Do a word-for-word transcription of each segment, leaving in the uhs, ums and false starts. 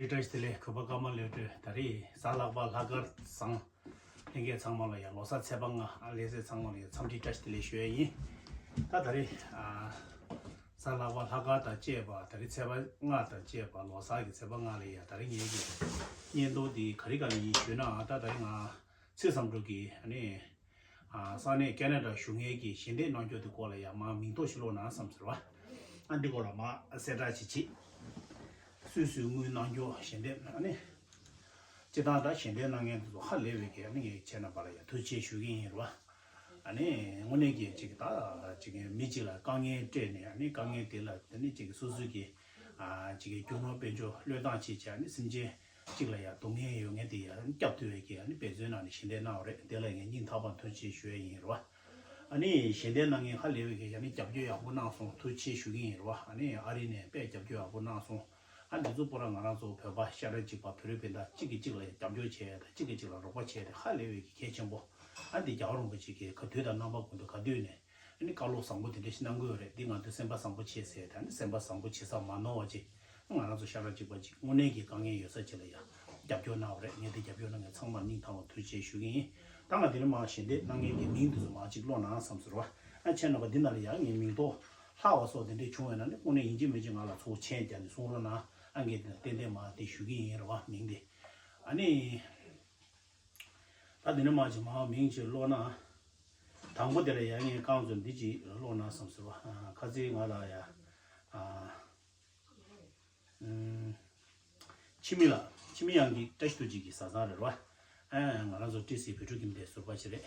བཀྲ་ཤིས་བདེ་ལེགས། གུས་པ་ཀརྨ་བློ་གྲོས། ད་རེས་གཟའ་ལྷག་པ་ལྷག་དཀར་བཟང་། ལྷན་རྒྱས་ཚང་མ་ལ་ཡང་ལོ་གསར་ཚེས་པ་ལྔ་ཨ་ལྷན་རྒྱས་ཚང་མ་ལ་ཡང་འཚམས་འདྲི་བཀྲ་ཤིས་བདེ་ལེགས་ཞུ་ཡ་ཡིན། ད་ད་རེས་ཨ་གཟའ་ལྷག་པ་ལྷག་དཀར་དང་བཅས་པ། ད་རེས་ཚེས་པ་ལྔ་དང་བཅས་པ། ལོ་གསར་གྱི་ཚེས་པ་ལྔ་ལ་ཡང་ད་རེས་ངེད་ཀྱི་བརྙན་ཐུང་འདི་ག་རེ་ག་རེ་ཡིན་ཞུས་ན། ད་ད་རེས་ང་ཚེས་བཟང་འབྲུག་གི་ཨ་ནི་ཨ་ས་གནས་ཁེ་ན་ཌ་བཞུགས་མཁན་གྱི་ཞལ་འདེབས་གནང་རྒྱུ་དེ་སྐོར་ལ་ཡང་མར་མིང་ཐོ་ཞིག་ཀློག་ན་བསམ་ཟེར་བ། ཨ་འདི་སྐོར་ལ་མར་གསལ་བསྒྲགས་ཅིག་བྱེད། སུས་སུས་དངུལ་གནང་རྒྱུ་ཞལ་འདེབས་ཨ་ནི། སྤྱི་བཏང་ད་ཞལ་འདེབས་གནང་མཁན་དེ་ཚོ་ཧ་ལས་པའི་གི་ཨ་ནི་ངས་ཁྱེད་རྣམ་པ་ལ་ཡང་ཐུགས་རྗེ་ཆེ་ཞུ་གི་ཡིན་རེད་བ། ཨ་ནི་དངོས་གནས་ཀྱི་ཅིག་ད་ཅིག་མི་གཅིག་ལ་དཀའ་ངལ་སྤྲད་ནས། ཨ་ནི་དཀའ་ངལ་དེ་ལ་ཨ་ནི་ཅིག་སོ་སོའི་གི་ཨ་ཅིག་རྒྱུ་ནོར་དཔལ་འབྱོར་བློས་བཏང་བྱེད་བྱས། ཨ་ནི་སེམས་ཅན་གཅིག་ལ་ཡང་སྡུག་བསྔལ་ཡོད་མཁན་དེ་ཡང་སྐྱབས་བཅོལ་བའི་གི་ཨ་ནི་འབད་བརྩོན་གནང་ནས་ཞལ་འདེབས་གནང་བ་རེད། དེ་ལ་ངས་སྙིང་ཐག་པ་ཐུགས་རྗེ་ཆེ་ཞུ་ཡ་ཡིན་རེད་བ། ཨ་ནི་ཞལ་འདེབས་གནང་མཁན་ཧ་ལས་པའི་གི་ཨ་ནི་རྒྱབ་སྐྱོར་ཡག་པོ་གནང་སོང་། ཐུགས་རྗེ་ཆེ་ཞུ་གི་ཡིན་རེད་བ། ཨ་ནི་ཨ་རི་ནས་དཔེ་རྒྱབ་སྐྱོར་ཡག་པོ་གནང་སོང་། ཨ་འདི་ཚོ་པོ་ར་ང་རང་ཚོ་བོད་པ་ཤ་ཁྲག་གཅིག་པ་བོད་རིགས་སྤུན་ཟླ་གཅིག་གིས་གཅིག་ལ་རྒྱབ་སྐྱོར་བྱས་དང་། གཅིག་གིས་གཅིག་ལ་རོགས་པ་བྱས་ཏེ་ཧ་ལས་པའི་གི་གལ་ཆེན་པོ། ཨ་འདི་རྒྱལ་བ་རིན་པོ་ཆེ་གིས་ག་དུས་དང་རྣམ་པ་ཀུན་ཏུ་ག་དུས་ནས་ཨ་ནི་བཀའ་སློབ་བཟང་པོ་དེ་འདྲ་ཞིག་གནང་གི་ཡོད་རེད། འདི་ང་ཚོ་སེམས་པ་བཟང་པོ་བྱེད་ཟེར་དང་། ཨ་ནི་སེམས་པ་བཟང་པོ་བྱེད་ས་མ་ནོར་བ་ཅིག་ང་རང་ཚོ་ཤ་ཁྲག་གཅིག་པ་ཅིག་དངོས་གནས་ཀྱི་དཀའ་ངལ་ཡོད་ས་ཅིག་ལ་ཡང་རྒྱབ་སྐྱོར་གནང་བ་རེད། ངས་འདི་རྒྱབ་སྐྱོར་གནང་མཁན་ཚང་མར་སྙིང་ཐག་པ་ཐུགས་རྗེ་ཆེ་ཞུ་གི་ཡིན། ད་ང་འདི་ནས་མར་ཞལ་འདེབས་གནང་མཁན་གྱི་མིང་འདི་ཚོ་མར་ཅིག་ཀློག་གནང་བསམ་ཟེར་བ། ཨ་ཁྱེད་རྣམ་པ་འདི་ནང་ལ་ཡང་ངའི་མིང་ཐོ་ལྷག་པ་སོགས་དེ་འདྲས་བྱུང་བས་ན་ནི་དངོས་གནས་ཡིན་གཅིག་མིན་གཅིག་ང་ལ་ཚུར་མཆན་རྒྱག་ནས་གསུང་རོགས་གནང་། ཨ་ངས་དེ་ལ་ཏན་ཏན་མར་དེ་ཞུ་གི་ཡིན་རེད་བ། མིང་དེ་ཨ་ནི། ད་འདི་ནས་མར་ཅིག་མར་མིང་ཅིག་ཀློག་ན། དང་པོ་དེ་ལ་ཡང་ངས་རྐང་བཙུགས་འདི་ཅིག་ཀློག་ན་བསམ་ཟེར་བ། ཨ་ཁ་ཚིག་ང་ལ་ཡ། ཨ། ཨུམ། འཆི་མེད་ལགས། འཆི་མེད་དབྱངས་སྐྱིད། བཀྲ་ཤིས་རྡོ་རྗེ་གི་བཟའ་ཚང་རེད་བ། ཨ་ང་རང་ཚོ་ཏི་སི་བོད་ཕྲུག་ཁྱིམ་སྡེ་ཟུར་པ་ཅིག་རེད།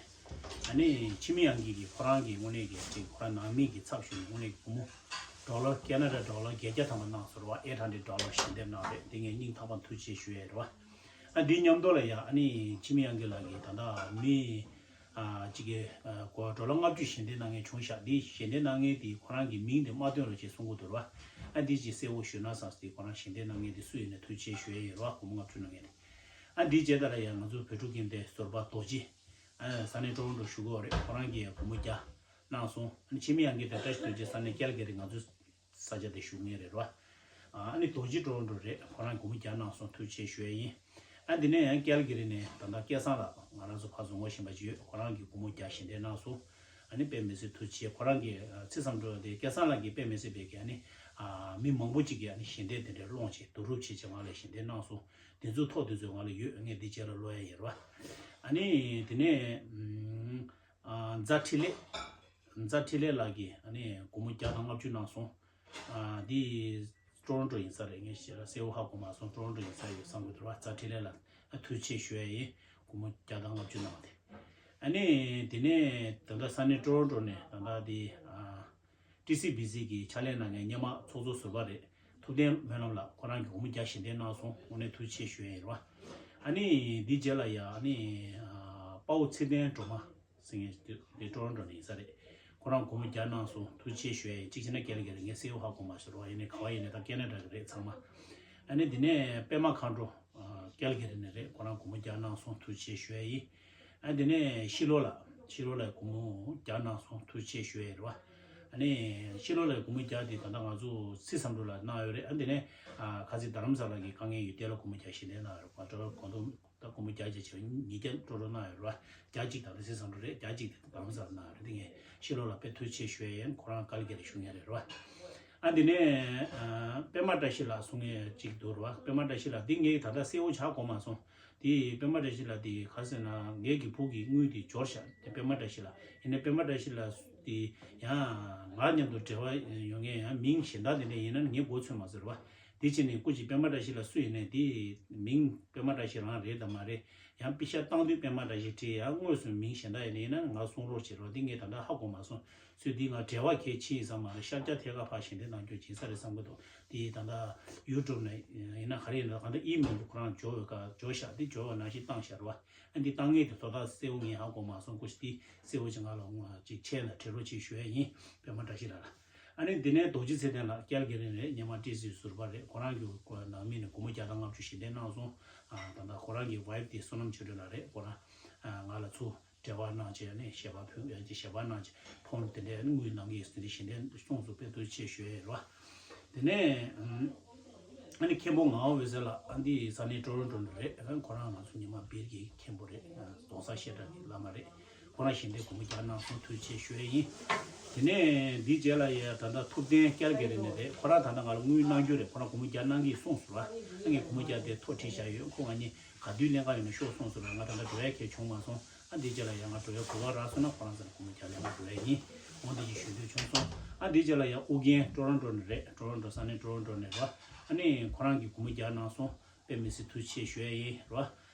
ཨ་ནི་འཆི་མེད་དབྱངས་སྐྱིད་ཀྱིས་ཁོ་རང་གི་དངོས་གནས་ཀྱི་ཅིག་ཁོ་རང་ནང་མི་གི་ཚབ་ཞུས་ནས་དངོས་གནས་ཀྱི་སྒོར་མོ་ཌོ་ལར་ཁེ་ན་ཌ་ཌོ་ལར་བརྒྱད་བརྒྱ་ཐམ་པ་གནང་སོང་རེད་བ། ཨེཊ་ཧན་ཌེཌ་ཌོ་ལར་ཞལ་འདེབས་གནང་རེད། དེ་ངས་སྙིང་ཐག་པ་ཐུགས་རྗེ་ཆེ་ཞུ་ཡས་རེད་བ། ཨ་འདིའི་མཉམ་དུ་ལ་ཡ་ཨ་ནི་འཆི་མེད་དབྱངས་སྐྱིད་ལགས་ཀྱིས་ད་ལྟ་མི་ཨ་གཅིག་གིས་ཨ་སྒོར་ཌོ་ལར་ལྔ་བཅུ་ཞལ་འདེབས་གནང་མཁན་བྱུང་ཤག་འདི་ཞལ་འདེབས་གནང་མཁན་དེ་ཁོ་རང་གི་མིང་དེ་མ་བཏོན་རོགས་ཅེས་གསུང་གི་འདུག་ར། ཨ་འདི་ཅིག་གསལ་བོ་ཞུས་ན་བསམས་ཏེ། ཁོ་རང་ཞལ་འདེབས་གནང་མཁན་དེ་སུ་ཡིན་ནས་ཐུགས་རྗེ་ཆེ་ཞུ་ཡས་ཡིན་ར། སྒོར་མོ་ལྔ་བཅུ་གནང་མཁན་དེ། ཨ་འདིའི་རྗེས་ད་ལ་ཡང་ང་ཚོ་བོད་ཕྲུག་ཁྱིམ་སྡེ་ཟུར་པ་རྡོ་རྗེ། ཨ་ས་གནས་ཀྲོ་རོན་ཀྲོ་བཞུགས་ཡོད་རེད། ཁོ་རང་གིས་སྒོར་མོ་བརྒྱ་གནང་སོང་། ཨ་ནི་འཆི་མེད་དབྱངས་སྐྱིད་དང་བཀྲ་ཤིས་རྡོ་རྗེ་ས་གནས་ཀལ་ག་རི། ང་ཚོ་ས་ཆ་དེ་བཞུགས་མཁན་རེད་ར། ཨ་ནི་རྡོ་རྗེ་ཀྲོ་རོན་ཀྲོ་རེད། ཁོ་རང་སྒོར་མོ་བརྒྱ་གནང་སོང་། ཐུགས་རྗེ་ཆེ་ཞུ་ཡས་ཡིན། ཨ་འདི་ནས་ཡང་ཀལ་ག་རི་ནས་ད་ལྟ་སྐལ་བཟང་ལགས། ང་རང་ཚོ་ཕར་ཚུར་ངོ་ཤེས་པ་ཅིག་ཡོད། ཁོ་རང་གིས་སྒོར་མོ་བརྒྱ་ཞལ་འདེབས་གནང་སོང་། ཨ་ནི་དཔེ་མི་སྲིད་ཐུགས་རྗེ་ཆེ། ཁོ་རང་གིས་ཨ་ཚེས་བཟང་འབྲུག་དེ་སྐལ་བཟང་ལགས་ཀྱིས་དཔེ་མི་སྲིད་པའི་གི་ཨ་ནི་ཨ་མི་མང་པོ་ཅིག་གིས་ཨ་ནི་ཞལ་འདེབས་དེ་འདྲའི་སློང་བྱས་བསྡུ་རུབ་བྱས་བྱས་ང་ལ་ཞལ་འདེབས་གནང་སོང་། དེ་ཚོའི་ཐོ་དེ་ཚོ་ང་ལ་ཡོད། ངས་འདི་རྗེས་ལ་ཀློག་ཡས་ཡིན་ར། ཨ་ནི་དེ་ནས་ཨམ། ཨ་རྫ་འཕྲིན་ལས། རྫ་འཕྲིན་ལས་ལགས་ཀྱིས་ཨ་ནི་སྒོར་མོ་བརྒྱ་དང་ལྔ་བཅུ་གནང་སོང་། ཨ་འདི་ཀྲོ་རོན་ཀྲོ་ཡིན་ས་རེད། ངས་ཞེ་དྲག་གསལ་བོ་ཧ་གོ་མ་སོང་། ཀྲོ་རོན་ཀྲོ་ཡིན་ས་ཡོད་བསམ་གྱི་འདུག་ར། རྫ་འཕྲིན་ལས་ལགས་ཨ་ཐུགས་རྗེ་ཆེ་ཞུ་ཡས་ཡིན། སྒོར་མོ་བརྒྱ་དང་ལྔ་བཅུ་གནང་བ་དེ། ཨ་ནི་དེ་ནས་ད་ལྟ་ས་གནས་ཀྲོ་རོན་ཀྲོ་ནས་ད་ལྟ་དེ་ཨ་ཊི་སི་བི་སི་གི་ཕྱག་ལས་གནང་མཁན་སྔོན་མ་ཚོགས་གཙོ་ཟུར་པ་རེད། ཐུབ་བསྟན་སྨོན་ལམ་ལགས། ཁོ་རང་གིས་སྒོར་མོ་བརྒྱ་ཞལ་འདེབས་གནང་སོང་། དངོས་གནས་ཐུགས་རྗེ་ཆེ་ཞུ་ཡས་ཡིན་ར། ཨ་ནི་འདི་རྗེས་ལ་ཡ་ཨ་ནི་ཨ་དཔའ་བོ་ཚེ་བརྟན་སྒྲོལ་མ་ཟེར་མཁན་དེ་ཀྲོ་རོན་ཀྲོ་ནས་ཡིན་ས་རེད། ཁོ་རང་སྒོར་མོ་བརྒྱ་གནང་སོང་། ཐུགས་རྗེ་ཆེ་ཞུ་ཡས་ཡིན། གཅིག་བྱས་ན་ཀལ་ག་རི་རེད། ངས་གསལ་བོ་ཧ་གོ་མ་སོང་ར། ཡིན་ནའི་ག་བ་ཡིན་ནའི་ད་ཁེ་ན་ཌ་གི་རེད་ཚང་མ། ཨ་ནི་དེ་ནས་པད་མ་མཁའ་འགྲོ། ཨ་ཀལ་ག་རི་ནས་རེད། ཁོ་རང་སྒོར་མོ་བརྒྱ་གནང་སོང་། ཐུགས་རྗེ་ཆེ་ཞུ་ཡས་ཡིན། ཨ་དེ་ནས་ཤི་ལོ་ལགས། ཤི་ལོ་ལགས་སྒོར་མོ་བརྒྱ་གནང་སོང་། ཐུགས་རྗེ་ཆེ་ཞུ་ཡས་རེད་བ། ཨ་ནི་ཤི་ལོ་ལགས་སྒོར་མོ་བརྒྱ་དེ་ད་ལྟ་ང་ཚོ་སི་བསམ་འགྲུབ་ལ་གནང་ཡོད་རེད། ཨ་དེ་ནས་ཨ་ཁ་སང་རྡ་རམ་ས་ལ་གི་དཀའ་ངལ་ཡོད་དེ་ལ་སྒོར་མོ་བརྒྱ་ཞལ་འདེབས་གནང་ཡོད་རེད་བ། ད་སྒོར་མོ་བརྒྱ་བརྒྱ་བྱས་ཉིས་བརྒྱ་སྤྲོ་སྤྲོ་གནང་ཡོད་རེད་བ། བརྒྱ་གཅིག་ད་ལྟ་སི་བསམ་འགྲུབ་རེད། བརྒྱ་གཅིག་དེ་རྡ་རམ་ས་ལ་གནང་ཡོད་རེད། དེ་ངས་ཤི་ལོ་ལགས་དཔེ་ཐུགས་རྗེ་ཆེ་ཞུ་ཡས་ཡིན། ཁོ་རང་ཀལ་ག་རི་བཞུགས་མཁན་རེད་བ། ཨ་དེ་ནས་ཨ་པད་མ་བཀྲ་ཤིས་ལགས་གསུང་མཁན་གཅིག་འདུག་རེད་བ། པད་མ་བཀྲ་ཤིས་ལགས་འདི་ངས་ད་ལྟ་གསལ་བོ་ཧ་གོ་མ་སོང་། དེ་པད་མ་བཀྲ་ཤིས་ལགས་དེ་ག་ཟེར་ན་ངེད་ཀྱི་བུ་གི་དངུལ་དེ་འབྱོར་ཤག་དེ་པད་མ་བཀྲ་ཤིས་ལགས། ཡིན་ནའི་པད་མ་བཀྲ་ཤིས་ལགས་དེ་ཡང་ང་མཉམ་དུ་འབྲེལ་བ་ཡོད་མཁན་ཡང་མིང་གཞན་དག་དེ་འདྲ་ཡིན་ན་ངས་མགོ་ཚོད་མ་ཟེར་བ། དེ་བྱས་ནས་སྐུ་མཁྱེན་པད་མ་བཀྲ་ཤིས་ལགས་སུ་ཡིན་ནའི་དེ་མིང་པད་མ་བཀྲ་ཤིས་རང་རེད་དམ་མ་རེད། ཡང་པི་ཤ་བཏང་དུས་པད་མ་བཀྲ་ཤིས་བྲིས། ཡང་དངོས་སུ་མིང་གཞན་དག་ཡིན་ན་ཡིན་ན་ང་གསུང་རོགས་བྱེད་རོགས། འདི་ངས་ད་ལྟ་ཧ་གོ་མ་སོང་། ཚུལ་འདི་ང་འབྲེལ་བ་གལ་ཆེ་ཡིན་ས་མ་རེད། ཤར་རྒྱག་ཐད་ཀར་ཕར་ཞལ་འདེབས་གནང་རྒྱུ་ཡིན་ས་རེད་བསམ་གྱི་འདུག་དེ་ད་ལྟ་ཡུ་ཊུབ་ནས་ཡིན་ན་ག་རེ་ཡིན་ན་གང་ལྟར་ཨི་མེལ་དུ་ཁོ་རང་འབྱོར་བའི་ཀ་འབྱོར་ཤག་དེ་འབྱོར་བ་ནང་བཞིན་བཏང་ཤག་རེད་བ། ཨ་འདི་བཏང་ངེས་དེ་ཚོ་ད་གསལ་བོ་ངས་ཧ་གོ་མ་སོང་། སྐུ་ཞབས་དེ་གསལ་བོ་ཅིག་ང་ལ་ཅིག་ཆད་ན་དྲི་རོགས་ཅིག་ཞུ་ཡ་ཡིན། པད་མ་བཀྲ་ཤིས་ལགས་ལ། ཨ་ནི་འདི་ནས་རྡོ་རྗེ་ཚེ་བརྟན་ལགས་ཀལ་ག་རི་རེད། སྔོན་མ་ཏི་སི་ཟུར་པ་རེད། ཁོ་རང་གི་ནང་མི་ནས་སྒོར་མོ་བརྒྱ་དང་ལྔ་བཅུ་ཞལ་འདེབས་གནང་སོང་། ཨ་ད་ལྟ་ཁོ་རང་གི་ཝའིཕ་དེ་བསོད་ནམས་ཆོས་སྒྲོན་ལགས་རེད། ཁོ་རང་ཨ་ང་ལ་ཚུར་འབྲེལ་བ་གནང་བྱས་ནས་ཞལ་པར་ཕུལ་ཡ་ཅིག་ཞལ་པར་གནང་བྱས་ཕོན་དེ་འདྲའི་དངུལ་གནང་གི་ཡོད་ཟེར་ཏེ་ཞལ་འདེབས་སོང་ཚུལ་དཔེ་ཐུགས་རྗེ་ཆེ་ཞུ་ཡ་ཡོད་རེད་བ། དེ་ནས་ ཨ་ནི་མཁན་པོ་ངག་དབང་འོད་ཟེར་ལགས། ཨ་འདི་ས་གནས་ཀྲོ་རོན་ཀྲོ་ནས་རེད། ཨ་ཁོ་རང་ང་ཚོ་ཉི་མ་སྦིར་གྱི་མཁན་པོ་རེད། ཨ་རྫོང་སར་བཤད་གྲྭ་གི་བླ་མ་རེད། ཁོ་རང་ཞལ་འདེབས་སྒོར་མོ་བརྒྱ་གནང་སོང་། ཐུགས་རྗེ་ཆེ་ཞུ་ཡས་ཡིན། དེ་ནས་འདིའི་རྗེས་ལ་ཡ་ད་ལྟ་ཐུབ་བསྟན་ཀལ་གྷི་རི་ནས་རེད། ཁོ་རང་ད་ལྟ་ང་ལ་དངུལ་གནང་རྒྱུ་རེད། ཁོ་རང་སྒོར་མོ་བརྒྱ་གནང་གི་གསུངས་སོང་ལ། ཨ་ངས་སྒོར་མོ་བརྒྱ་དེ་ཐོ་བྲིས་བཞག་ཡོད། ཁོ་ང་གཉིས་ག་དུས་ལེན་ག་ཡོད་ན་ཤོག་གསུངས་སོང་ལ། ང་ད་ལྟ་འགྲོ་ཡ་གལ་བྱུང་མ་སོང་། ཨ་འདིའི་རྗེས་ལ་ཡ་ང་འགྲོ་ཡ་གོ་བ་རག་སོང་ན་ཁོ་རང་ཚོ་ལ་སྒོར་མོ་བརྒྱ་ལེན་ག་འགྲོ་ཡ་ཡིན། འོ་འདི་ཅིག་ཞུ་འདོད་བྱུང་སོང་། ཨ་འདིའི་རྗེས་ལ་ཡ་ཨུ་རྒྱན་ཀྲོ་རོན་ཀྲོ་ནས་རེད། ཀྲོ་རོན་ཀྲོ་ས་གནས་ཀྲོ་རོན་ཀྲོ་ནས་རེད། ཨ་ནི་ཁོ་རང་གིས་སྒོར་མོ་བརྒྱ་གནང་སོང་། དཔེ་མི་སྲིད་ཐུགས་རྗེ་ཆེ་ཞུ་ཡ་ཡིན་རོ།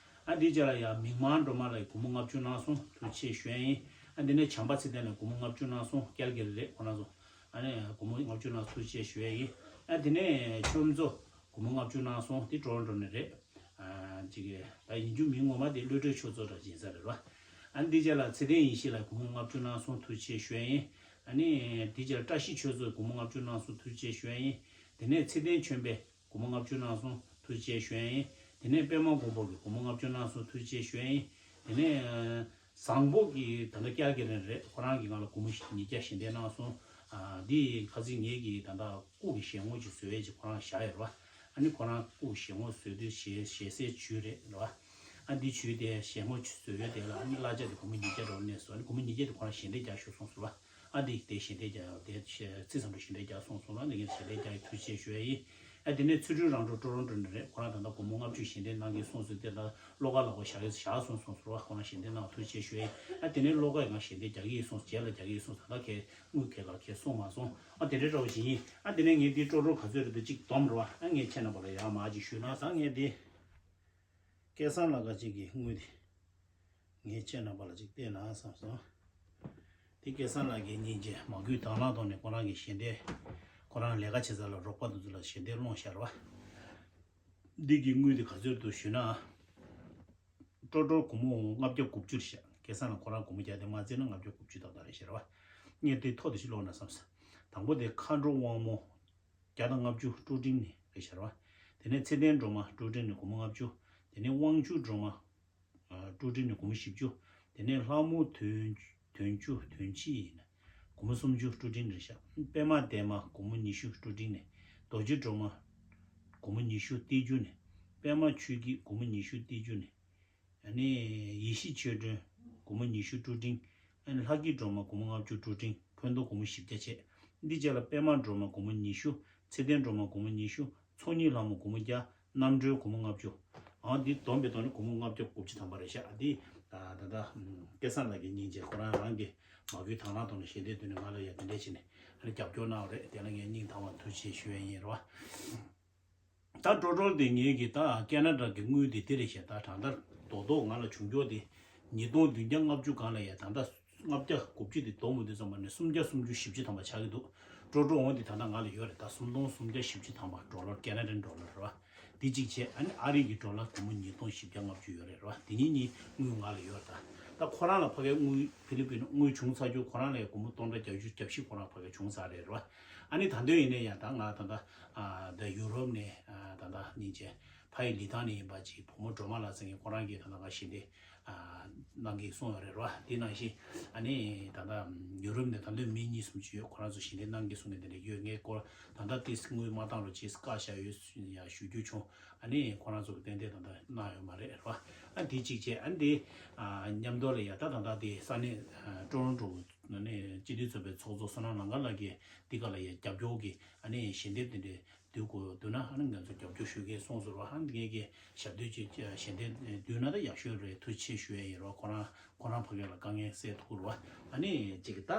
ཨ་འདིའི་རྗེས་ལ་ཡང་མིག་དམར་སྒྲོལ་མ་ལགས་ཀྱིས་སྒོར་མོ་ལྔ་བཅུ་གནང་སོང་། ཐུགས་རྗེ་ཆེ་ཞུ་ཡ་ཡིན། ཨ་འདི་ནས་བྱམས་པ་ཚེ་བརྟན་ལགས་སྒོར་མོ་ལྔ་བཅུ་གནང་སོང་། ཀལ་གྷི་རི་རེད་ཁོ་རང་ཚོ། ཨ་ནི་སྒོར་མོ་ལྔ་བཅུ་གནང་སོང་། ཐུགས་རྗེ་ཆེ་ཞུ་ཡ་ཡིན། ཨ་དེ་ནས་ཆོས་མཚོ་སྒོར་མོ་ལྔ་བཅུ་གནང་སོང་། དེ་ཀྲོ་རོན་ཀྲོ་ནས་རེད། ཨ་ཅིག་ད་ཡིན་རྒྱུ་མིང་ངོ་མ་དེ་བློ་གྲོས་ཆོས་མཚོ་འདྲ་ཡིན་ས་རེད་རོ། ཨ་ནི་འདིའི་རྗེས་ལ་ཚེ་བརྟན་ཡེ་ཤེས་ལགས་སྒོར་མོ་ལྔ་བཅུ་གནང་སོང་། ཐུགས་རྗེ་ཆེ་ཞུ་ཡ་ཡིན། ཨ་ནི་དེའི་རྗེས་ལ་བཀྲ་ཤིས་ཆོས་མཚོ་སྒོར་མོ་ལྔ་བཅུ་གནང་སོང་། ཐུགས་རྗེ་ཆེ་ཞུ་ཡ་ཡིན། དེ་ནས་ཚེ་བརྟན་ཆོས་འཕེལ། སྒོར་མོ་ལྔ་བཅུ་གནང་སོང་། ཐུགས་རྗེ་ཆེ་ཞུ་ཡ་ཡིན། དེ་ནས་པད་མ་མགོན་པོ་གིས་སྒོར་མོ་ལྔ་བཅུ་གནང་སོང་། ཐུགས་རྗེ་ཆེ་ཞུ་ཡ་ཡིན། དེ་ནས་བཟང་པོ་གིས་ད་ལྟ་ཀལ་གྷི་རི་རེད། ཁོ་རང་གིས་ང་ལ་སྒོར་མོ་ཉིས་བརྒྱ་ཞལ་འདེབས་གནང་སོང་། ཨ་འདི་ཁ་སང་ངེད་ཀྱིས་ད་ལྟ་སྐུ་གི་ཞལ་ངོ་ཅིག་བཟོ་ཡས་ཅིག་ཁོ་རང་བཞག་ཡོད་རེད་བ། ཨ་ནི་ཁོ་རང་སྐུ་གི་ཞལ་ངོ་བཟོ་དུས་ཞལ་ཞལ་ཟས་བྱུས་རེད་རེད་བ། ཨ་འདི་བྱུས་དེ་ཞལ་ངོ་ཅིག་བཟོ་ཡས་དེ་ལ་ཨ་ནི་གླ་ཆ་དེ་སྒོར་མོ་ཉིས་བརྒྱ་རོགས་གནས་སོང་། ཨ་ནི་སྒོར་མོ་ཉིས་བརྒྱ་དེ་ཁོ་རང་ཞལ་འདེབས་རྒྱག་ཤོག་གསུངས་སོང་བ། ཨ་འདི་དེ་ཞལ་འདེབས་རྒྱག་དེ་ཞལ་ཚིག་ཙམ་རེ་ཞལ་འདེབས་རྒྱག་གསུངས་སོང་ལ། འདི་ངས་ཞལ་འདེབས་རྒྱག་ཡི་ཐུགས་རྗེ་ཆེ་ཞུ་ཡ་ཡིན། ཨ་དེ་ནས་ཚུལ་ཁྲིམས་རང་གྲོལ་ཀྲོ་རོན་ཀྲོ་ནས་རེད། ཁོ་རང་ད་ལྟ་སྒོར་མོ་ལྔ་བཅུ་ཞལ་འདེབས་གནང་གི་གསུངས་སོང་། དེ་ལ་བློ་དགའ་ལགས་ཁོ་བཞག་གི་བཞག་གསུངས་སོང་ཟེར་བ། ཁོ་རང་ཞལ་འདེབས་གནང་བ་ཐུགས་རྗེ་ཆེ་ཞུ་ཡ་ཡིན། ཨ་དེ་ནས་བློ་དགའ་ཡིས་ང་ཞལ་འདེབས་རྒྱག་གི་ཡིན་གསུངས། རྗེས་ལ་རྒྱག་གི་ཡིན་གསུངས། ད་ལྟ་ཁྱེད་དངུལ་ཁྱེད་ལ་ཁྱེད་གསུངས་མ་སོང་། ཨ་དེ་འདྲའི་འདྲ་བོ་ཞིག་ཡིན། ཨ་དེ་ནས་ངས་འདི་ཀྲོ་ཀྲོ་ག་ཚོད་རེད་འདུག་གཅིག་སྡོམ་རེད་བ། ཨ་ངས་ཁྱེད་རྣམ་པ་ལ་ཡར་མར་ཅིག་ཞུས་ན་ད་ངས་འདི་སྐལ་བཟང་ལགས་ཀྱི་གཅིག་གི་དངུལ་དེ། ངས་ཁྱེད་རྣམ་པ་ལ་ཅིག་བལྟས་ན་བསམ་སོང་། དེ་སྐལ་བཟང་ལགས་ཀྱིས་སྙིང་རྗེ་མ་གུས་དང་བླངས་ཐོག་ནས་ཁོ་རང་གི་ཞལ་འདེབས། ཁོ་རང་ལས་ཀ་བྱེད་ས་ལ་རོགས་པ་དེ་ཚོ་ལ་ཞལ་འདེབས་སློང་བཞག་རེད་བ། འདི་གི་དངུལ་དེ་ག་ཚོད་འདུག་ཞུས་ན། ཀྲོ་ཀྲོ་སྒོར་མོ་ལྔ་བརྒྱ་དགུ་བཅུ་རེད་ཤག་སྐལ་བཟང་ལགས་ཁོ་རང་སྒོར་མོ་བརྒྱ་དེ་མ་བརྩིས་ན་ལྔ་བརྒྱ་དགུ་བཅུ་ཏག་ཏག་རེད་ཤག་རེད་བ། ངས་དེ་ཐོ་དེ་ཞིག་ཀློག་ན་བསམ་སོང་། དང་པོ་དེ་མཁའ་འགྲོ་དབང་མོ་བརྒྱ་དང་ལྔ་བཅུ་ཀྲུའུ་ཀྲིང་ནས་རེད་ཤག་རེད་བ། དེ་ནས་ཚེ་བརྟན་སྒྲོལ་མ་ཀྲུའུ་ཀྲིང་ནས་སྒོར་མོ་ལྔ་བཅུ། དེ་ནས་དབང་ཕྱུག་སྒྲོལ་མ་ཨ་ཀྲུའུ་ཀྲིང་ནས་སྒོར་མོ་བཞི་བཅུ། དེ་ནས་ལྷ་མོ་དོན་དོན་བཅུ་དོན་གཅིག་ཡིན། སྒོར་མོ་སུམ་ཅུ་ཀྲུའུ་ཀྲིང་རེད་ཤག་པད་མ་འདན་མ་སྒོར་མོ་ཉི་ཤུ་ཀྲུའུ་ཀྲིང་ནས། རྡོ་རྗེ་སྒྲོལ་མ་སྒོར་མོ་ཉི་ཤུ་རྟེན་འབྱུང་ནས། པད་མ་ཆོས་སྐྱིད་སྒོར་མོ་ཉི་ཤུ་རྟེན་འབྱུང་ནས། ཨ་ནི་ཡེ་ཤེས་ཆོས་སྒྲོན་སྒོར་མོ་ཉི་ཤུ་ཀྲུའུ་ཀྲིང་། ཨ་ནི་ལྷ་སྐྱིད་སྒྲོལ་མ་སྒོར་མོ་ལྔ་བཅུ་ཀྲུའུ་ཀྲིང་། འཁོན་དོ་སྒོར་མོ་བཞི་བརྒྱ་བྱས། འདི་རྗེས་ལ་པད་མ་སྒྲོལ་མ་སྒོར་མོ་ཉི་ཤུ། ཚེ་བརྟན་སྒྲོལ་མ་སྒོར་མོ་ཉི་ཤུ། ཚོགས་གཉིས་ལྷ་མོ་སྒོར་མོ་བརྒྱ། རྣམ་གྲོལ་སྒོར་མོ་ལྔ་བཅུ། ཨང་འདི་བསྡོམས་པའི་ཐོག་ནས་སྒོར་མོ་ལྔ་བརྒྱ་དགུ་བཅུ་ཐམ་པ་རེད་ཤག་འདི་ད་ད་ལྟ་སྐལ་བཟང་ལགས་ཀྱི་སྙིང་རྗེ་ཁོ་རང་རང་གི་མ་བུའི་དང་བླངས་ཐོག་ནས་ཞལ་འདེབས་བཏོན་ནས་ང་ལ་ཡ་དེ་འདྲས་བྱས་ནས་ཨ་ནི་རྒྱབ་སྐྱོར་གནང་བ་རེད། དེ་ལ་ངས་སྙིང་ཐག་པ་ཐུགས་རྗེ་ཆེ་ཞུ་ཡ་ཡིན་རེད་བ། ད་ཀྲོ་ཀྲོ་དེ་ངེད་ཀྱི་ད་ཀེ་ན་ཌ་གི་དངུལ་དེ་དེ་རེད་ཤག་ད་གྲངས་ཐོ་རྡོག་རྡོག་ང་ལ་བྱུང་ཀྱོག་དེ་ཉིས་སྟོང་བདུན་བརྒྱ་ལྔ་བཅུ་སྒང་ལ་ཡ་ད་ལྟ་ལྔ་བརྒྱ་དགུ་བཅུ་དེ་བསྡོམས་དུས་ཙམ་པ་ནས་སུམ་བརྒྱ་སུམ་ཅུ་བཞི་བཅུ་ཐམ་པ་ཆགས་ཀྱི་འདུག་ཀྲོ་ཀྲོ་འོང་དེ་ད་ལྟ་ང་ལ་ཡོད་རེད། ད་སུམ་སྟོང་སུམ་བརྒྱ་བཞི་བཅུ་ཐམ་པ་ཌོ་ལར་ཀེ་ན་ཌན་ཌོ་ལར་རེད་བ། དེ་གཅིག་བྱས། ཨ་ནི་ཨ་རི་གི་ཌོ་ལར་སྒོར་མོ་ཉིས་སྟོང་བཞི་བརྒྱ་ལྔ་བཅུ་ཡོད་རེད་རེད་བ། དེ་གཉིས་གཉིས་དངུལ་ང་ལ་ཡོད་རེད། ད་ད་ཁོ་རང་ལ་ཕ་གའི་དངུལ་ཕི་ལི་པིན་དངུལ་བྱུང་ཚར་རྒྱུ་ཁོ་རང་ལ་ཡ་སྒོར་མོ་སྟོང་ཕྲག་བརྒྱད་ཅུ་གྱ་བཞི་ཁོ་རང་ཕ་གའི་བྱུང་ཚར་རེད་རེད་བ། ཨ་ནི་ད་དུང་ཡིན་ནའི་ཡང་ད་ང་ད་ད་ད་ཡུ་རོབ་ནས་ད་ད་སྙིང་རྗེ་ཕ་ཡི་ལི་ཐང་ནས་ཡིན་པ་ཅིག་བུ་མོ་སྒྲོལ་མ་ལགས་ཟེར་མཁན་ཁོ་རང་གིས་ད་ད་ང་ཞལ་འདེབས་གནང་གི་གསུངས་ཡོད་རེད་རེད་བ། དེ་ནང་བཞིན་ཨ་ནི་ད་ལྟ་ཡུ་རོབ་ནས་ད་ལྟ་མི་གཉིས་གསུམ་ཅིག་ཡོད། ཁོ་རང་ཚོ་ཞལ་འདེབས་གནང་གི་གསུང་གི་དེ་འདྲ་ཡོད། ངས་སྐོར་ད་ལྟ་དེ་དངུལ་མ་བཏང་རོགས་བྱེད་བཀའ་བཞག་ཡོད་ཡ་ཞུ་རྒྱུ་བྱུང་། ཨ་ནི་ཁོ་རང་ཚོ་གི་ཏན་ཏན་ད་ལྟ་གནང་ཡོད་མ་རེད་རེད་བ། ཨ་དེ་གཅིག་བྱས། ཨ་ནི་དེ་མཉམ་དུ་ལ་ཡ་ད་ད་ལྟ་དེ་ས་གནས་ཀྲོ་རོན་ཀྲོ་ནས་སྤྱི་འཐུས་ཚོགས་པའི་ཚོགས་གཙོ་བསོད་ནམས་ལང་ཀར་ལགས་ཀྱིས་འདི་ག་ལ་ཡ་རྒྱབ་སྐྱོར་གྱི་ཨ་ནི་ཞལ་འདེབས་དེ་འདྲ་བསྡུ་དགོས་འདུག་ན། ཨ་ནི་ང་ཚོ་རྒྱབ་སྐྱོར་ཞུ་གི་གསུངས་སོང་ར། ཨ་ནི་ངེད་ཀྱི་ཞབས་འདེགས་ཀྱི་ཞལ་འདེབས་བསྡུས་ན་ད་ཡག་ཤོས་རེད། ཐུགས་རྗེ་ཆེ་ཞུ་ཡ་ཡིན་ར། ཁོ་རང་ཁོ་རང་ཕ་གི་ལ་དཀའ་ངལ་སེལ་ཐུབ་ར། ཨ་ནི་ཅིག་ད་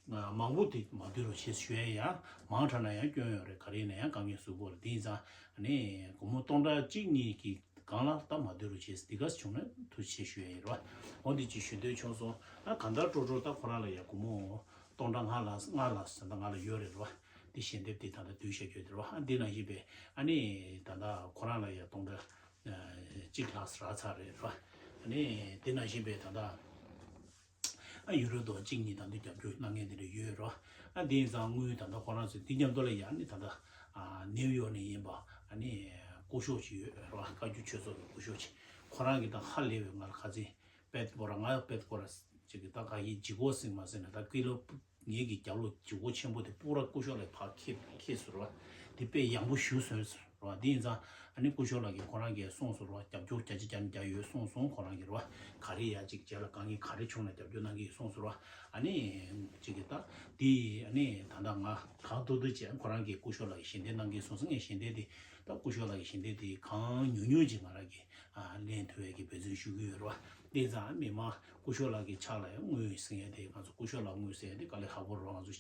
མང་པོ་དེ་མ་བསྡུ་རོགས་བྱེད་ཞུ་ཡ་ཡ། མང་དྲགས་ན་ཡང་སྐྱོན་ཡོད་རེད། ག་རེ་ཡིན་ན་ཡང་དཀའ་ངལ་གཟུགས་པོ་རེད། དེ་ཡིན་ཙང་ཨ་ནི་སྒོར་མོ་སྟོང་ཕྲག་གཅིག་གཉིས་ཀྱི་སྒང་ལ་ད་མ་བསྡུ་རོགས་བྱེད། འདི་ག་བྱུང་ན་ཐུགས་རྗེ་ཆེ་ཞུ་ཡ་ཡིན་ར། འོ་འདི་ཅིག་ཞུ་འདོད་བྱུང་སོང་། ཨ་གང་ལྟར་ཀྲོ་ཀྲོ་ད་ཁོ་རང་ལ་ཡ་སྒོར་མོ་སྟོང་ཕྲག་ལྔ་ལ་ལྔ་ལ་ཟེར་ད་ང་ལ་ཡོད་རེད་ར། འདི་ཞལ་འདེབས་འདི་ད་ལྟ་བསྡུས་བཞག་རྒྱུ་དེ་རེད་བ། ཨ་འདི་ནང་བཞིན་པའི་ཨ་ནི་ད་ལྟ་ཁོ་རང་ལ་ཡ་སྟོང་ཕྲག་གཅིག་ལྷག་རག་ཚར་རེད་ར། ཨ་ནི་འདི་ནང་བཞིན་པའི་ད་ལྟ་ཨ་ཡུ་རོ་ཌོ་ལར་གཅིག་གཉིས་ད་ལྟ་རྒྱབ་སྐྱོར་གནང་མཁན་དེ་འདྲ་ཡོད་ར། ཨ་འདི་ཡིན་ཙང་དངུལ་ད་ལྟ་ཁོ་རང་ཚོས་འདི་མཉམ་དུ་ལ་ཡ་ཨ་ནི་ད་ལྟ་ཨ་ནེའུ་ཡོག་ནས་ཡིན་པ་ཨ་ནི་སྐུ་ཞབས་ཅིག་ཡོད་ར། བཀའ་བརྒྱུད་ཆོས་ཚོགས་ཀྱི་སྐུ་ཞབས་ཅིག་ཁོ་རང་གིས་ད་ཧ་ལས་པའི་ང་ལ་ཁ་ཚིག་པད་པོ་ར་ང་པད་པོ་ར་ཅིག་གི་ད་ག་ཡི་ལྗིད་ཁོག་ཟིན་མ་ཟིན་ན་ད་ཀི་ལོ་ངེད་ཀྱི་རྒྱབ་ལོགས་ལྗིད་ཁོག་ཆེན་པོ་དེ་སྤུ་ར་སྐུ་ཞབས་ལ་ཕར་ཁྱེར་ཁྱེར་ཟེར་བ་དེ་དཔེ་ཡང་པོ་ཞུ་ཟེར། རེད་བ། དེ་ཡིན་ཙང་ཨ་ནི་སྐུ་ཞབས་ལགས་ཀྱིས་ཁོ་རང་གིས་གསུངས་སོང་རེད་བ། རྒྱབ་སྐྱོར་བརྒྱ་ཆ་བརྒྱ་ནས་བརྒྱ་ཡོད་གསུངས་སོང་ཁོ་རང་གིས་རེད་བ། ག་རེ་ཡ་ཅིག་རྗེས་ལ་དཀའ་ངལ་ག་རེ་བྱུང་ན་རྒྱབ་སྐྱོར་གནང་གི་ཡོད་གསུངས་སོང་རེད་བ། ཨ་ནི་ཅིག་གིས་ད་དེ་ཨ་ནི་ད་ལྟ་ང་གང་ཐུབ་ཐུབ་བྱས། ཁོ་རང་གིས་སྐུ་ཞབས་ལགས་ཀྱིས་ཞལ་འདེབས་གནང་གི་ཡོད་གསུངས་སོང་། ངས་ཞལ་འདེབས་དེ་ད་སྐུ་ཞབས་ལགས་ཀྱི་ཞལ་འདེབས་དེ་གང་ཉུང་ཉུང་ཅིག་ང་རང་གིས་ཨ་ལེན་ཐུབ་ཡས་ཀྱི་འབད་བརྩོན་ཞུ་གི་ཡོད་རེད་བ། དེ་ཙང་མི་མང་སྐུ་ཞབས་ལགས་ཀྱི་ཕྱག་ལ་ཡང་དངུལ་ཟེར་ཡས་དེ། ང་ཚོ་སྐུ་ཞབས་ལགས་དངུལ་ཟེར་ཡས་དེ་དཀའ་ལས་ཁག་པོ་རེད་བ། ང་ཚོ་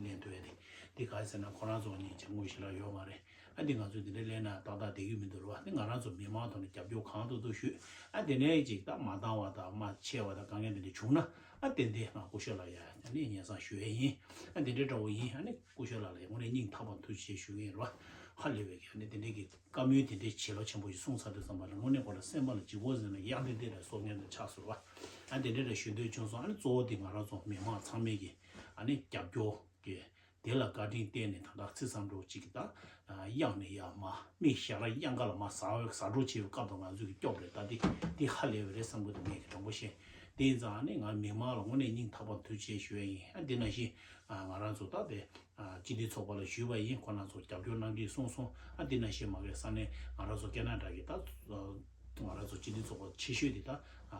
ལེན་ཐུབ་ཡས་དེ། དེ་ག་རེ་ཟེར་ན་ཁོ་རང་ཚོ་ནས་ཅིག་དངུལ་ཞེ་དྲག་ཡོད་མ་རེད། ཨ་འདི་ང་ཚོས་འདི་འདྲ་ལེན་ན་ཏག་ཏག་བསྡད་ཀྱི་མི་འདུག་རེད་བ། དེ་ང་རང་ཚོ་མི་མང་ཐོག་ནས་རྒྱབ་སྐྱོར་གང་ཐུབ་ཐུབ་ཞུས། ཨ་དེ་ནས་ཅིག་ད་མ་འདང་བ་དང་མ་ཆད་པ་དང་དཀའ་ངལ་འདི་འདྲ་བྱུང་ན། ཨ་ཏན་ཏན་ང་སྐུ་ཞབས་ལགས་ཡ་ཨ་ནི་སྙན་སེང་ཞུ་ཡས་ཡིན། ཨ་འདི་འདྲའི་འདྲ་བོ་ཡིན། ཨ་ནི་སྐུ་ཞབས་ལགས་ལ་དངོས་གནས་སྙིང་ཐག་པ་ཐུགས་རྗེ་ཆེ་ཞུ་གི་ཡིན་རེད་བ། ཧ་ལས་པའི་གི་ཨ་ནི་དེ་འདྲའི་གི་བཀའ་མོལ་དེ་འདྲའི་བྱིན་རླབས་ཆེན་པོ་ཞིག་གསུངས་ཚར་དུས་ཙམ་པ་ལ་དངོས་གནས་ཁོ་ལ་སེམས་པ་ལ་ལྗིད་ཁོག་ཟེར་ན་གཡག་འདི་འདི་ལ་སོགས་ངན་དུ་ཆགས་སོང་བ། ཨ་དེ་འདྲའི་ལ་ཞུ་འདོད་བྱུང་སོང་། ཨ་ནི་གཙོ་བོ་དེ་ང་རང་ཚོ་མི་མང་ཚང་མས་གི་ཨ་ནི་རྒྱབ་སྐྱོར་གི་དེ་ལ་བཀའ་དྲིན་བརྟེན་ནས་ད་ལྟ་ཚེ་བསམ་གྲུབ་ཅིག་གི་ད་གཡག་ནས་ཡར་མར་མི་ཞག་ར་གཡང་ཁ་ལ་མར་ཟ་བའི་ཟ་འགྲོ་བྱེད་པའི་སྐབས་དུ་ང་ཚོས་གི་སྐྱོབ་རེད། ད་དེ་དེ་ཧ་ལས་པ་རེད་བསམ་གི་འདུག་ངས་གི་དྲང་པོ་བཤད། དེ་ཡིན་ཙང་ཨ་ནི་ང་མི་མང་ལ་དངོས་གནས་སྙིང་ཐག་པ་ཐུགས་རྗེ་ཆེ་ཞུ་ཡས་ཡིན། ཨ་དེ་ནང་བཞིན་ང་རང་ཚོ་ད་དེ་སྤྱི་འཐུས་ཚོགས་པ་ལ་ཞུས་པ་ཡིན། ཁོ་རང་ཚོ་རྒྱབ་སྐྱོར་གནང་གི་གསུངས་སོང་། ཨ་དེ་ནང་བཞིན་མ་གི་ས་གནས་ང་རང་ཚོ་ཁེ་ན་ཌ་གི་ད་ང་རང་ཚོ་སྤྱི་འཐུས་ཚོགས་པ་ཆེ་ཤོས་དེ་ད་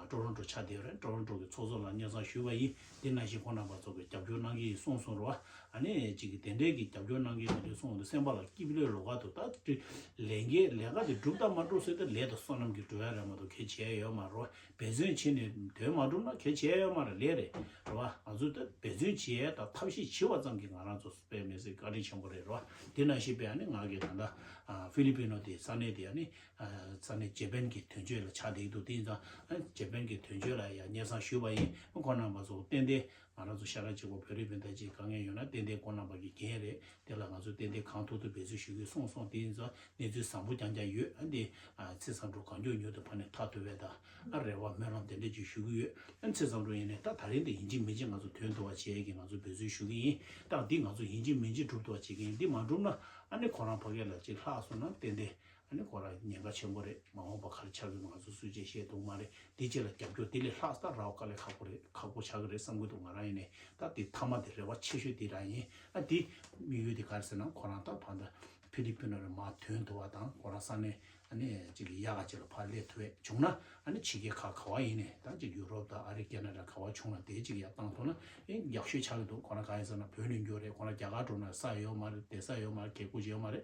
ཊོ་རོན་ཊོ་ཆགས་བསྡད་ཡོད་རེད། ཊོ་རོན་ཊོ་གི་ཚོགས་གཙོ་ལ་སྙན་སེང་ཞུས་པ་ཡིན། དེ་ནང་བཞིན་ཁོང་རྣམ་པ་ཚོ་གི་རྒྱབ་སྐྱོར་གནང་གི་ཡིན་གསུངས་སོང་རེད་བ། ཨ་ནི་ཅིག་གི་དེ་འདྲའི་གི་རྒྱབ་སྐྱོར་གནང་གི་ཡིན་དེ་གསུངས་འདུག་སེམས་པ་ལ་སྐྱིད་པོ་ལོགས་ཀ་དུ་ད་ལས་འགན་ལས་ཀ་དེ་སྒྲུབ་དང་མ་སྒྲུབ་ཟེར་ཏེ་ལས་དང་བསོད་ནམས་ཀྱི་སྒྲུབ་ཡ་རེད་མ་གཏོགས་གལ་ཆེ་ཡ་ཡོད་མ་རེད་བ། འབད་བརྩོན་བྱས་ནས་དོན་མ་འགྲུབ་ན་གལ་ཆེ་ཡ་ཡོད་མ་རེད། ལས་རེད་རེད་བ། ང་ཚོས་ད་འབད་བརྩོན་བྱེད་ཡ་དང་ཐབས་ཤེས་བྱེད་པ་ཙམ་གྱིས་ང་རང་ཚོ་དཔེ་མི་སྲིད་བཀའ་དྲིན་ཆེན་པོ་རེད་རེད་བ། དེ་ནང་བཞིན་པའི་ཨ་ནི་ང་གི་ད་ལྟ་ཨ་ཧྥི་ལི་པི་ནོ་དེ་ས་གནས་དེ་ཨ་ནི་ཨ་ས་གནས་ཇེ་པན་གྱི་དོན་གཅོད་ལ་ཆགས་བསྡད་འདུག་དེ་ཡིན་ཙང་ཨ་ཇེ་པན་གྱི་དོན་གཅོད་ལ་ཡང་སྙན་སེང་ཞུས་པ་ཡིན། ཁོང་རྣམ་པ་ཚོ་ཏན་ཏན་ང་རང་ཚོ་ཤ་ཁྲག་གཅིག་པ་བོད་རིགས་སྤུན་ཟླ་གཅིག་དཀའ་ངལ་ཡོད་ན་ཏན་ཏན་ཁོང་རྣམ་པ་གི་འགན་རེད། དེ་ལ་ང་ཚོས་ཏན་ཏན་གང་ཐུབ་ཐུབ་འབད་བརྩོན་ཞུ་གི་གསུངས་སོང་། དེ་ཡིན་ཙང་གནས་ཚུལ་བཟང་པོ་རྐྱང་རྐྱང་ཡོད། ཨ་འདི་ཨ་ཚེ་བསམ་གྲུབ་གང་མགྱོགས་མྱུར་དུ་ཕར་ནས་ཐར་ཐུབ་པའི་ད་ཨ་རེ་བ་སྨོན་ལམ་དེ་འདྲ་ཅིག་ཞུ་གི་ཡོད། ཨ་ཚེ་བསམ་གྲུབ་ཡིན་ནའི་ད་ད་རིང་དེ་ཡིན་གཅིག་མིན་གཅིག་ང་ཚོ་དོན་ཐུབ་པ་བྱེད་ཀྱི་ང་ཚོ་འབད་བརྩོན་ཞུ་གི་ཡིན། ད་འདི་ང་ཚོ་ཡིན་གཅིག་མིན་གཅིག་སྒྲུབ་ཐུབ་པ་བྱེད་ཀྱི་ཡིན། འདི་མ་སྒྲུབ་ན་ཨ་ནི་ཁོ་རང་ཕ་གི་ལ་ཅིག་ལྷག་སོང་ན་ཏན་ཏན་ཨ་ནི་ཁོ་རང་ཉེན་ཁ་ཆེན་པོ་རེད། མ་འོངས་པ་ག་རེ་ཆགས་ཀྱི་ང་ཚོ་སུས་ཅིག་ཤེས་ཐུབ་མ་རེད། དེ་རྗེས་ལ་རྒྱབ་སྐྱོར་དེ་ལས་ལྷག་ས་རག་དཀའ་ལས་ཁག་པོ་རེད། ཁག་པོ་ཆགས་ཀྱི་རེད་བསམ་གྱི་འདུག་ང་རང་ཡིན་ནའི་ད་དེ་མཐའ་མ་དེ་རེ་བ་ཆེ་ཤོས་དེ་རང་ཡིན། ཨ་དེ་དམིགས་ཡུལ་དེ་ག་རེ་ཟེར་ན་ཁོ་རང་ད་བར་ད་ཕི་ལི་པི་ནོ་རེ་མར་ཐོན་ཐུབ་པ་དང་ཁོ་རང་ས་གནས་ཨ་ནི་ཅིག་ཡག་ག་ཅིག་ལ་ཕར་སླེབས་ཐུབ་པ་བྱུང་ན་ཨ་ནི་ཕྱི་རྒྱལ་ཁག་ག་བ་ཡིན་ནའི་ད་ཅིག་ཡུ་རོབ་དང་ཨ་རི་ཁེ་ན་ཌ་ག་བ་བྱུང་ན་དེ་ཅིག་ཡར་བཏང་ཐུབ་ན་ཨེ་ཡག་ཤོས་ཆགས་ཀྱི་འདུག་ཁོ་རང་ག་ཡིན་ཟེར་ན་བོད་ནས་འབྱོར་རེད། ཁོ་རང་རྒྱ་གར་འགྲོ་ན་ས་ཡོད་མ་རེད། བསྡད་ས་ཡོད་མ་རེད། གད་ཁུག་ཅིག་ཡོད་མ་རེད།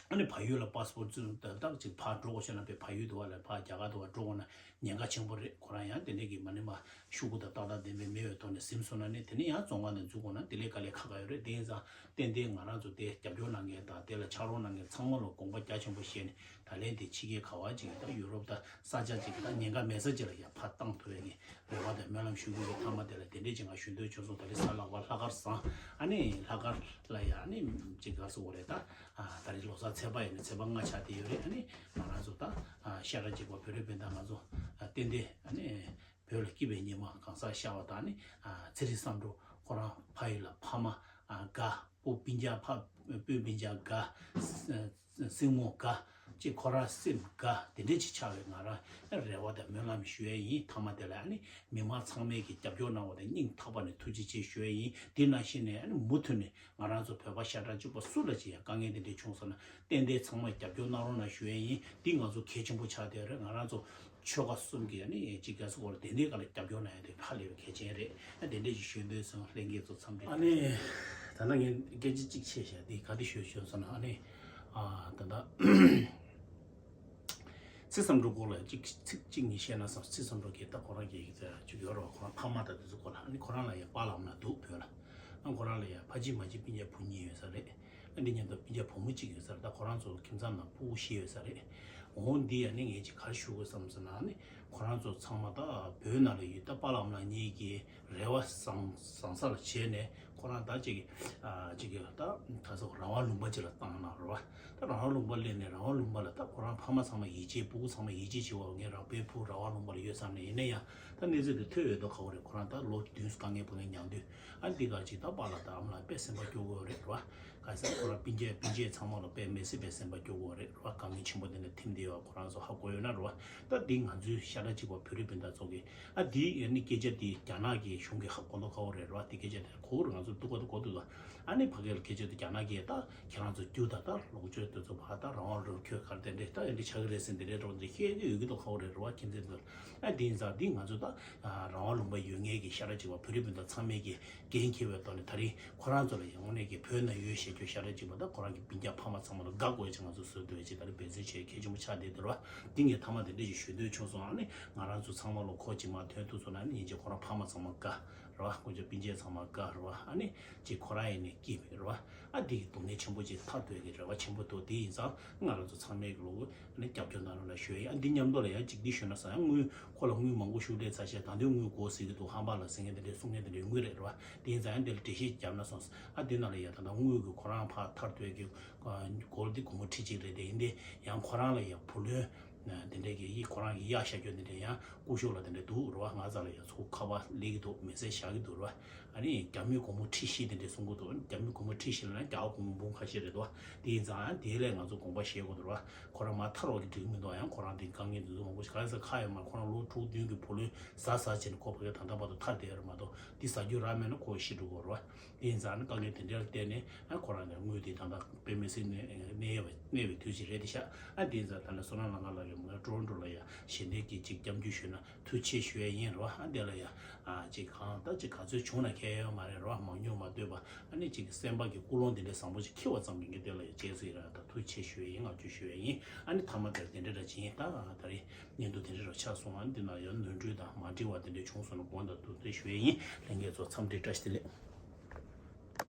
ཨ་ནི་བལ་ཡུལ་ལ་པ་སི་པོར་ཊི་བཙུགས་ཏག་ཏག་ཅིག་ཕར་འགྲོ་དགོས་ཤེ་ན་པའི་བལ་ཡུལ་དུ་བ་ལ་ཕར་རྒྱ་གར་དུ་བ་འགྲོ་དགོས་ན་ཉེན་ཁ་ཆེན་པོ་རེད། ཁོ་རང་ཡང་དེ་འདྲས་ཀྱི་མ་ཎི་མ་ཤོག་གུ་དང་ཏག་ཏག་ལྡན་པའི་མེད་པའི་ཐོག་ནས་ཟིན་སོང་ན་ནི་དེ་ནི་ཡང་བཙོན་ཁང་ནང་འཛུལ་དགོས་ན་དེ་ལས་དཀའ་ལས་ཁག་ཁག་ཡོད་རེད། དེ་ཡིན་ཙང་ཏན་ཏན་ང་རང་ཚོ་དེ་རྒྱབ་སྐྱོར་གནང་མཁན་དང་དེ་ལ་ཕྱག་རོགས་གནང་མཁན་ཚང་མ་ལ་དགོངས་པ་རྒྱ་ཆེན་པོ་བཞེས་ནས་ད་ལན་དེ་ཕྱི་རྒྱལ་ག་བ་ཅིག་ད་ཡུ་རོབ་ད་ས་ཆ་ཅིག་ད་ཉེན་ཁ་མེད་ས་ཅིག་ལ་ཡང་ཕར་བཏང་ཐུབ་པའི་གི་རེ་བ་དང་སྨོན་ལམ་ཞུ་གི་ཡོད། མཐའ་མ་དེ་ལ་དེ་འདྲས་ཅིག་ང་ཞུ་འདོད་བྱུང་སོང་། ད་རེས་གཟའ་ལྷག་པ་ལྷག་དཀར་བཟང་ཨ་ནི་ལྷག་དཀར་ལ་ཡང་ཨ་ནི་ཅིག་ག་རེ་ཟེར་དགོས་རེད། ད་ཨ་ད་རེས་ལོ་གསར་ཚེས་པ་ཡིན་ན་ཚེས་པ་ལྔ་ཆགས་བསྡད་ཡོད་རེད། ཨ་ནི་ང་རང་ཚོ་ད་ཨ་ཤ་ཁྲག་གཅིག་པ་བོད་རིགས་སྤུན་ཟླ་ང་ཚོ་ཨ་ཏན་ཏན་ཨ་ནི་བོད་ལ་སྐྱིད་པའི་ཉི་མ་གང་སར་ཤར་བ་དང་ཨ་ནི་ཨ་ཚེ་རིང་བསམ་གྲུབ་ཁོ་རང་ཕ་ཡུལ་ལ་ཕ་མ་ཨ་དགའ། སྤུན་སྤུན་ཀྱག་ཕ་སྤུན་སྤུན་ཀྱག་དགའ། སྲིང་མོ་དགའ། ཅིག་ཁོ་རང་སེམས་དགའ། དེ་འདྲས་ཅིག་ཆགས་པའི་ང་རང་རེ་བ་དང་སྨོན་ལམ་ཞུ་ཡས་ཡིན། མཐའ་མ་དེ་ལ་ཨ་ནི་མི་མང་ཚང་མས་ཀྱི་རྒྱབ་སྐྱོར་གནང་བ་དང་སྙིང་ཐག་པ་ནས་ཐུགས་རྗེ་ཆེ་ཞུ་ཡས་ཡིན། དེ་ནང་བཞིན་ནས་ཨ་ནི་མུ་མཐུད་ནས་ང་རང་ཚོ་བོད་པ་ཤ་ཁྲག་གཅིག་པ་སུ་ལ་ཅིག་ཡང་དཀའ་ངལ་དེ་འདྲས་བྱུང་སོང་ན་ཏན་ཏན་ཚང་མས་རྒྱབ་སྐྱོར་གནང་རོགས་གནང་ཞུ་ཡས་ཡིན། འདི་ང་ཚོ་གལ་ཆེན་པོ་ཆགས་བསྡད་ཡོད་རེད། ང་རང་ཚོ་ཆོལ་ཁ་གསུམ་གྱི་ཨ་ནི་ཅིག་ག་རེ་ཟེར་དགོས་རེད། དེ་འདྲའི་སྒང་ལ་རྒྱབ་སྐྱོར་གནང་ཡ་དེ་ཧ་ལས་པའི་གལ་ཆེན་རེད། ཨ་དེ་འདྲས་ཅིག་ཞུ་འདོད་སོང་། ལྷན་རྒྱས་ཚོ་འཚམས་འདྲི། ཨ་ནི་ད་ལྟ་ངས་སྐད་ཆ་གཅིག་བཤད་བཞག་དེ་ག་དེ་ཞུ་ཞུ་སོང་ན་ཨ་ནི་ཨ་ད་ལྟ་ཚེ་བསམ་གྲུབ་སྐོར་ལ་གཅིག་ཚིག་གཅིག་གཉིས་བཤད་ན་བསམ། ཚེ་བསམ་གྲུབ་ཀྱིས་ད་ཁོ་རང་གི་ཡིག་ཚད་ཅིག་ཡོད་རེད་བ། ཁོ་རང་ཕ་མ་དང་དེ་ཚོ་སྐོར་ལ་ཨ་ནི་ཁོ་རང་ལ་ཡང་པཱ་ལགས་ཨ་མ་ལགས་འདུག་བོད་ལ། ཨ་ཁོ་རང་ལ་ཡང་ཕ་གཅིག་མ་གཅིག་སྤུན་ཀྱག་བུ་གཉིས་ཡོད་ས་རེད། ཨ་འདི་མཉམ་དུ་སྤུན་ཀྱག་བུ་མོ་གཅིག་ཡོད་ས་རེད། ད་ཁོ་རང་ཚོ་ཁྱིམ་ཚང་ནང་ཕྲུ་གུ་བཞི་ཡོད་ས་རེད། འོ་འདི་ཡང་ནི་ངས་ཅིག་ག་རེ་ཞུ་དགོས་བསམ་ཟེར་ན་ཨ་ནི་ཁོ་རང་ཚོ་ཚང་མ་ད་བོད་ནང་ལ་ཡོད། ད་པཱ་ལགས་ཨ་མ་ལགས་གཉིས་ཀྱི་རེ་བ་བཟང་བཟང་ས་ལ་བྱས་ནས་ཁོ་རང་ད་ཅིག་ཨ་ཅིག་ད་ག་ས་རང་དབང་ལུང་པ་ཅིག་ལ་བཏང་གནང་རེད་བ། ད་རང་དབང་ལུང་པ་སླེབས་ནས་རང་དབང་ལུང་པ་ལ་ད་ཁོ་རང་ཕ་མ་ཚང་མ་ཡིད་ཆེས། ཕྲུ་གུ་ཚང་མ་ཡིད་ཆེས་བྱེད་པ། ངས་རང་དཔོན་ཕྲུག་རང་དབང་ལུང་པ་ལ་ཡོད་བསམ་ནས། ཡིན་ན་ཡང་ད་གནས་ཚུལ་དེ་ཐོས་ཡོད་དོ། ཁ་བོ་རེད། ཁོ་རང་ད་ལོ་བདུན་དཀའ་ངལ་སྤོ་ངལ་མྱངས་དུས་ཨ་འདི་ག་ཅིག་ད་པཱ་ལགས་དང་ཨ་མ་ལགས་དཔེ་སེམས་པ་སྐྱོ་གི་ཡོད་རེད་བ། ག་ས་ཁོ་རང་སྤུན་མཆེད་སྤུན་མཆེད་ཚང་མ་ལ་དཔེ་མི་སྲིད་པའི་སེམས་པ་སྐྱོ་གི་ཡོད་རེད་བ། དཀའ་ངལ་ཆེན་པོ་དེ་འདྲ་ཐིམ་བསྡད་ཡོད་ཁོ་རང་ཚོ་ཧ་གོ་ཡོད་ན་རེད་བ། ད་འདི་ང་ཚོའི་ཤ་ཁྲག་གཅིག་པ་བོད་རིགས་སྤུན་ཟླ་ཚོ་གི་ཨ་འདི་ཨ་ནི་སྐད་ཆ་འདི་རྒྱ་ནག་གི་གཞུང་གི་ཧ་གོ་མདོག་ཁ་བོ་རེད་བ། འདི་སྐད་ཆ་དེ་གོ་རེད། ང་ སྡུག་ག་དུ་གོ་འདུག་ད། ཨ་ནི་ཕ་གིར་སྐད་ཆ་དུ་རྒྱ་ནག་གིས་ད་ཁྱེད་རང་ཚོ་རྒྱུ་ད་ད་ལོག་སྤྱོད་དེ་ཚོ་བ་ད་རང་དབང་རུ་ཁྱོད་གར་དེ་འདྲས་ད་ཨེ་འདྲས་ཆགས་ཀྱི་རེད་ཟེར་འདི་རེད་འགྲོ་འདི་ཤེས་ཀྱི་ཡོད་ཀྱི་འདུག་ཁ་བོ་རེད་རེད་བ། ཁྱེད་ཚོས་འདུག་ཨ་དེ་ཡིན་ཙང་འདི་ང་ཚོ་ད་རང་དབང་ལུང་པ་ཡོད་མཁན་གྱི་ཤ་ར་གཅིག་པ་བོད་རིགས་སྤུན་ཟླ་ཚང་མས་ཀྱི་འགན་འཁྱེར་བའི་ཐོག་ནས་ད་རིང་ཁོ་རང་ཚོ་ལ་ཡང་དངོས་གནས་ཀྱི་བོད་ན་ཡོད་ཞེས་ཁྱོད་ཤ་ར་གཅིག་པ་ད་ཁོ་རང་གི་སྤུན་ཀྱག་ཕ་མ་ཚང་མ་ལ་དགའ་དགོས་ཅིག་ང་ཚོ་བཟོ་འདོད་ཅིག་ད་རིང་འབད་བརྩོན་བྱེད་གལ་ཆེན་པོ་ཆགས་བསྡད་འདུག་ར་བ། འདི་ངས་མཐའ་མ་དེ་འདྲས་ཞིག་ཞུ་འདོད་བྱུང་སོང་། ཨ་ནི་ང་རང་ཚོ་ཚང་མ་ལ་ཁོ་གཅིག་མ་ཐོན་ཐུབ་སོང་ན་ཨ་ནི་ཡིན་གཅིག་ཁོ་རང་ཕ་མ་ཚང་མ་དགའ་ར་བ། ཁོ་ཚོ་སྤུན་མཆེད་ཚང་མ་དགའ་ར་བ། ཨ་ནི་གཅིག་ཁོ་རང་ཡིན་ནས་སྐྱིད་པའི་ར་བ། ཨ་འདི་གི་སྡུག་བསྔལ་ཆེན་པོ་ཅིག་ཐར་འདོད་ཀྱི་རེ་བ་ཆེན་པོ་འདུག་དེ་ཡིན་ཙང་ང་རང་ཚོ་ཚང་མས་ཀྱི་ལོ་ཨ་ནི་རྒྱབ་སྐྱོར་གནང་རོགས་གནང་ཞུ་ཡ་ཡིན། ཨ་འདི་མཉམ་དུ་ལ་ཡང་གཅིག་འདི་ཞུ་ན་ས་ཡང་དངུལ་ཁོ་ལ་དངུལ་མང་པོ་ཤུགས་ལས་ཚ་ཤས་ད་འདོད་དངུལ་དགོས་ཟེར་གྱི་འདུག་ཧམ་པ་ལ་ཟེར་མཁན་དེ་འདྲས་གསུང་མཁན་དེ་འདྲས་དངུལ་རེད་ར་བ། དེ་ཡིན་ཙང་ཡང་འདི་ལ་འགྲེལ་བཤད་བརྒྱབ་ན་སོང་ཨ་འདི་ནང་ལ་ཡ་ད་ལྟ་དངུལ་གྱི་ཁོ་རང་ཕར་ཐར་འདོད་ཀྱི་སྒོར་འདི་སྒོར་མོ་ཁྲི་གཅིག་རེད། དེ་ཡིན་དེ་ཡང་ཁོ་རང་ལ་ཡ་བུ་ལོན་དེ་འདྲས་ཀྱི་ཡིག་ཁོ་རང་གི་གཡག་ཤ་སྐྱོན་དེ་འདྲས་ཡང་སྐུ་ཞབས་ལ་དེ་འདྲས་འདུག་རེད་བ། ང་ཚ་ལ་ཡ་ཚུར་ཁ་པར་སླེབས་ཀྱི་འདུག་མེ་སེ་བཞག་གི་འདུག་རེད་བ། ཨ་ནི་རྒྱ་མིའི་སྒོར་མོ་ཁྲི་བཞི་དེ་འདྲས་གསུང་གི་འདུག་རྒྱ་མིའི་སྒོར་མོ་ཁྲི་བཞི་ལ་ན་རྒྱ་གར་སྒོར་མོ་འབུམ་ཁ་ཤས་རེད་འདུག་བ། དེ་ཡིན་ཙང་ཡང་དེ་ལས་ང་ཚོ་དགོངས་པ་བཞེས་དགོས་འདུག་རེད་བ། ཁོ་རང་མ་ཐར་བ་གི་འགྲིག་མི་འདུག་ཡང་ཁོ་རང་དེ་དཀའ་ངལ་འདི་ཚོ་མང་པོ་ཞིག་ག་རེ་ཟེར་ཁ་ཡོད་མ་ཁོ་རང་ལོ་དྲུག་བདུན་གྱི་བུ་ལོན་ཟ་ཟ་བྱས་ནས་ཁོ་ཕ་གི་ད་ལྟ་བར་དུ་ཐར་བསྡད་ཡོད་རེད་མ་གཏོགས་འདི་ཟ་རྒྱུ་རག་མེད་ན་ཁོ་ཤི་འགྲོ་གི་རེད་བ། དེ་ཡིན་ཙང་ནི་དཀའ་ངལ་དེ་འདྲ་ལ་བརྟེན་ནས་ཨ་ཁོ་རང་ནས་དངུལ་དེ་ད་ལྟ་དཔེ་མི་སྲིད་གནས་གནས་ཡོད་པ་གནས་པའི་དུས་ཅིག་རེད་དེ་ཤག་ཨ་དེ་ཡིན་ཙང་ད་ནི་བསོད་ནམས་ལྷ་ཁང་ལགས་ཀྱིས་མ་ཊོ་རོན་ཊོ་ལ་ཡ་ཞལ་འདེབས་ཀྱི་ཅིག་སྐྱབས་འཇུག་ཞུས་ན་ཐུགས་རྗེ་ཆེ་ཞུ་ཡ་ཡིན་རེད་བ། ཨ་དེ་ལ་ཡ་ཨ་ཅིག་གང་ལྟར་ཅིག་ག་ཚོད་བྱུང་ན་ཁྱད་ཡོད་མ་རེད་རེད་བ། མང་ཉུང་མ་ལྟོས་པ་ཨ་ནི་ཅིག་སེམས་པ་གི་ཀུན་སློང་དེ་འདྲའི་བཟང་པོ་ཅིག་འཁྱེར་བ་ཙམ་གྱིས་ངས་དེ་ལ་ཡ་རྗེས་སུ་ཡི་རང་དང་ཐུགས་རྗེ་ཆེ་ཞུ་ཡ་ཡིན། བསྔགས་བརྗོད་ཞུ་ཡ་ཡིན། ཨ་ནི་མཐའ་མ་དེར་དེ་འདྲ་འདྲ་ཅིག་ཡིན། ད་ད་རེས་བརྙན་ཐུང་དེ་འདྲ་རུ་ཆགས་སོང་། ཨ་ནི་འདི་ན་ཡང་ནོར་འཁྲུལ་དང་མ་འགྲིག་པ་དེ་འདྲ་བྱུང་སོང་ན་དགོངས་དག་འདུག་སེ་ཞུ་ཡ་ཡིན། ལྷན་རྒྱས་ཚོ་འཚམས་འདྲི་བཀྲ་ཤིས་བདེ་ལེགས།